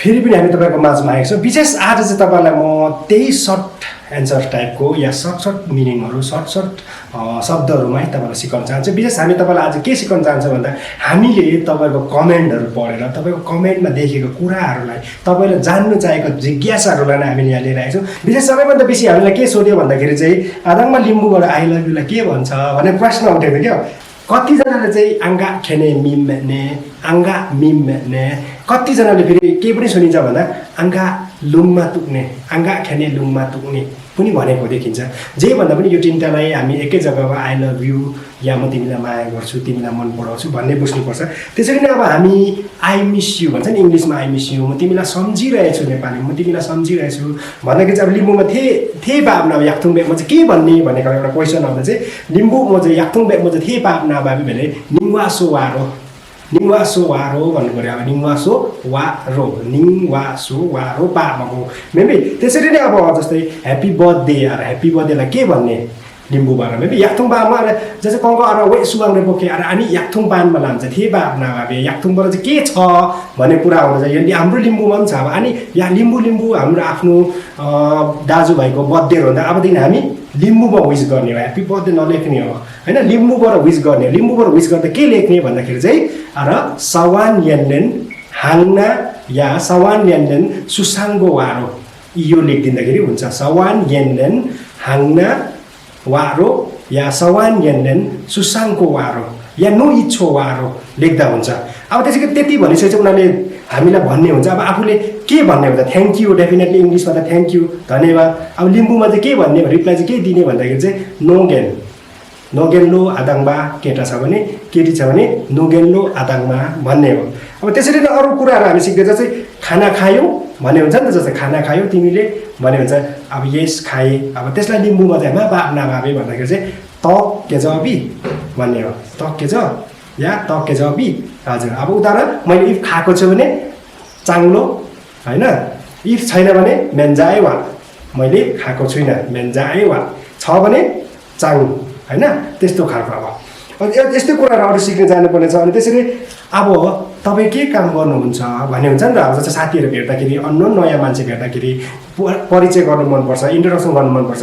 फेरि पनि हामी तपाईँको माझमा आएको छौँ। विशेष आज चाहिँ तपाईँलाई म त्यही सर्ट एन्सर टाइपको या सर्ट मिनिङहरू सर्ट शब्दहरूमै तपाईँलाई सिकाउन चाहन्छु। विशेष हामी तपाईँलाई आज के सिकाउन चाहन्छौँ भन्दा हामीले तपाईँको कमेन्टहरू पढेर तपाईँको कमेन्टमा देखेको कुराहरूलाई तपाईँले जान्नु चाहेको जिज्ञासाहरूलाई नै हामीले यहाँ लिएर आएको छौँ। विशेष सबैभन्दा बेसी हामीलाई के सोध्यो भन्दाखेरि चाहिँ आदाङमा लिम्बूबाट आई लभ युलाई के भन्छ भन्ने प्रश्न उठेको थियो क्या। कतिजनाले चाहिँ आङ्गा खेने मिम्ने आङ्गा मिम्ने, कतिजनाले फेरि के पनि सुनिन्छ भन्दा आङ्गा लुङमा तुक्ने आङ्गा खेने लुङमा तुक्ने पनि भनेको देखिन्छ। जे भन्दा पनि यो तिनवटालाई हामी एकै जग्गामा आई लभ यु या म तिमीलाई माया गर्छु तिमीलाई मन पराउँछु भन्ने बुझ्नुपर्छ। त्यसरी नै अब हामी आई मिस यु भन्छ नि इङ्ग्लिसमा आई मिस यु, म तिमीलाई सम्झिरहेछु नेपालीमा म तिमीलाई सम्झिरहेछु भन्दाखेरि चाहिँ अब लिम्बूमा थे बाबना याक्थुङ बे म चाहिँ के भन्ने भनेको एउटा क्वेसन आउँदा चाहिँ लिम्बू म चाहिँ याक्थुङ बे म चाहिँ थे बाबना बाबी भने निङ्वासो वारो निङ्वासो वारो भन्नु पऱ्यो। अब निङ्वासो वारो पामाको मेबी त्यसरी नै अब जस्तै ह्याप्पी बर्थडे अरे ह्याप्पी बर्थडेलाई के भन्ने लिम्बूबाट मेबी याक्थुङ बामा अरे जस्तै कङ्क अरे वे सुवाङ्रे बोके अरे अनि याक्थुङ बानमा लान्छ थिए बाबना बाबे याक्थुङबाट चाहिँ के छ भन्ने कुरा आउँछ। यो हाम्रो लिम्बूमा पनि छ। अब अनि यहाँ लिम्बू हाम्रो आफ्नो दाजुभाइको बर्थडे हुँदा अबदेखि हामी लिम्बूमा विस गर्ने हो, ह्याप्पी बर्थडे नलेख्ने हो होइन, लिम्बूबाट विस गर्ने हो। लिम्बूबाट विस गर्दा के लेख्ने भन्दाखेरि चाहिँ अर सवान यान्नेन हाङ्ना या सवान यान्नेन सुसाङ्गो वारो यो लेखिदिँदाखेरि हुन्छ। सवान यान्नेन हाङ्ना वारो या सवान यान्नेन सुसाङ्गो वारो या नो इच्छो वारो लेख्दा हुन्छ। अब त्यसैको त्यति भनिसकेपछि उनीहरूले हामीलाई भन्ने हुन्छ। अब आफूले के भन्ने हुन्छ थ्याङ्क यू, डेफिनेटली इङ्ग्लिसमा त थ्याङ्क यू धन्यवाद। अब लिम्बूमा चाहिँ के भन्ने रिप्लाई चाहिँ के दिने भन्दाखेरि चाहिँ नोगेन्लो आदाङबा केटा छ भने केटी छ भने नोगेन्लो आदाङमा भन्ने हो। अब त्यसरी नै अरू कुराहरू हामी सिक्दै जस्तै खाना खायौ भन्ने हुन्छ नि त, जस्तै खाना खायौ तिमीले भन्ने हुन्छ। अब यस खाएँ, अब त्यसलाई लिम्बूमा चाहिँ मा बाप नभावे भन्दाखेरि चाहिँ तक के जबी भन्ने हो, तक के ज या तक के जबी। हजुर अब उदाहरण मैले इफ खाएको छु भने चाङ्लो होइन, इफ छैन भने मेन्जाए वा मैले खाएको छुइनँ मेन्जाए वा छ भने चाङ होइन, त्यस्तो खालको। अब यस्तै कुराहरू अरू सिक्न जानुपर्ने छ। अनि त्यसरी अब तपाईँ के काम गर्नुहुन्छ भन्ने हुन्छ नि त। अब जस्तो साथीहरू भेट्दाखेरि अननोन नयाँ मान्छे भेट्दाखेरि परिचय गर्नु मनपर्छ, इन्ट्रोडक्सन गर्नु मनपर्छ,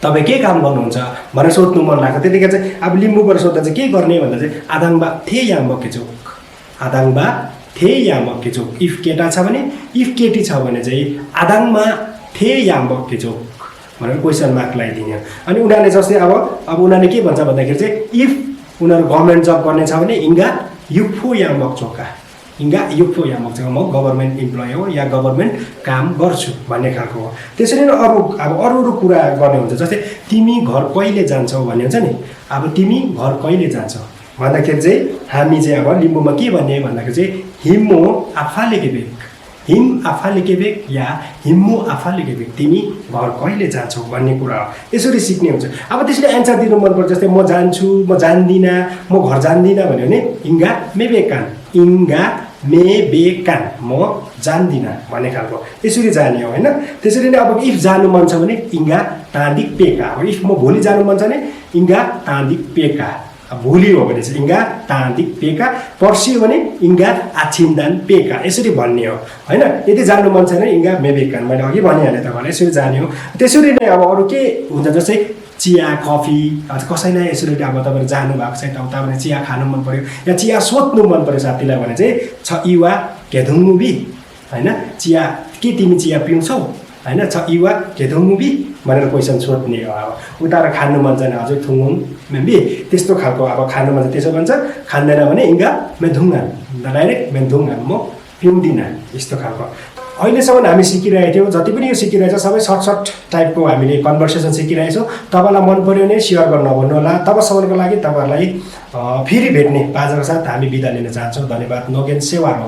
तपाईँ के काम गर्नुहुन्छ भनेर सोध्नु मन लाग्छ। त्यतिखेर चाहिँ अब लिम्बूबाट सोद्धा चाहिँ के गर्ने भन्दा चाहिँ आदाङबा थे याम्बके चोक आदाङबा थे याम्बके चोक। इफ केटा छ भने इफ केटी छ भने चाहिँ आदाङमा थे याम्बके चोक भनेर क्वेसन मार्क लगाइदिने। अनि उनीहरूले जस्तै अब उनीहरूले के भन्छ भन्दाखेरि चाहिँ इफ उनीहरू गभर्मेन्ट जब गर्ने छ भने इङ्गा युफो याम्बक चोका इङ्गा युफो याम्बक चोका म गभर्मेन्ट इम्प्लोइ हो या गभर्मेन्ट काम गर्छु भन्ने खालको हो। त्यसरी नै अरू कुरा गर्ने हुन्छ। जस्तै तिमी घर कहिले जान्छौ भन्ने हुन्छ नि। अब तिमी घर कहिले जान्छौ भन्दाखेरि चाहिँ हामी चाहिँ अब लिम्बूमा के भन्ने भन्दाखेरि चाहिँ हिमो आफाले केबेक हिम आफाले केबेक या हिम्मो आफाले केबेक तिमी घर कहिले जान्छौ भन्ने कुरा हो। यसरी सिक्ने हुन्छ। अब त्यसले एन्सर दिनु मनपर्छ। जस्तै म जान्छु, म जान्दिनँ, म घर जान्दिनँ भन्यो भने इङ्गा मेबेकान इङ्गा मेबेकान म जान्दिनँ भन्ने खालको यसरी जाने हो होइन। त्यसरी नै अब इफ जानु मन छ भने इङ्गा ताँदिक पेका। अब इफ म भोलि जानु मन छ भने इङ्गा ताँदिक पेका, भोलि हो भने चाहिँ इङ्गा ताँदिक पेका, पर्सि हो भने इङ्गा आछिन्दान पेका यसरी भन्ने हो होइन। यदि जानु मन छैन इङ्गा मेबेकान, मैले अघि भनिहालेँ तपाईँलाई यसरी जाने हो। त्यसरी नै अब अरू के हुन्छ जस्तै चिया कफी कसैलाई यसरी अब तपाईँले जानु भएको छ यताउता भने चिया खानु मन पऱ्यो या चिया सोध्नु मन पऱ्यो साथीलाई भने चाहिँ छ इवा घेधुङमुबी होइन, चिया के तिमी चिया पिउँछौ होइन, छ इवा घेधुङमुबी भनेर क्वेसन सोध्ने हो। अब उता खानु मन छैन हजुर थुङुङ मेबी त्यस्तो खालको अब खानु मन छ त्यसो भन्छ। खाँदैन भने इङ्गा मेधुङ्गान डाइरेक्ट मेधुङ्गान म पिउँदिनँ यस्तो खालको। अहिलेसम्म हामी सिकिरहेको थियौँ। जति पनि यो सिकिरहेछ सबै सर्ट टाइपको हामीले कन्भर्सेसन सिकिरहेछौँ। तपाईँलाई मन पऱ्यो भने सेयर गर्न नभन्नु होला। तबसम्मको लागि तपाईँहरूलाई फेरि भेट्ने बाजाको साथ हामी बिदा लिन चाहन्छौँ। धन्यवाद। नोगेन सेवा हो।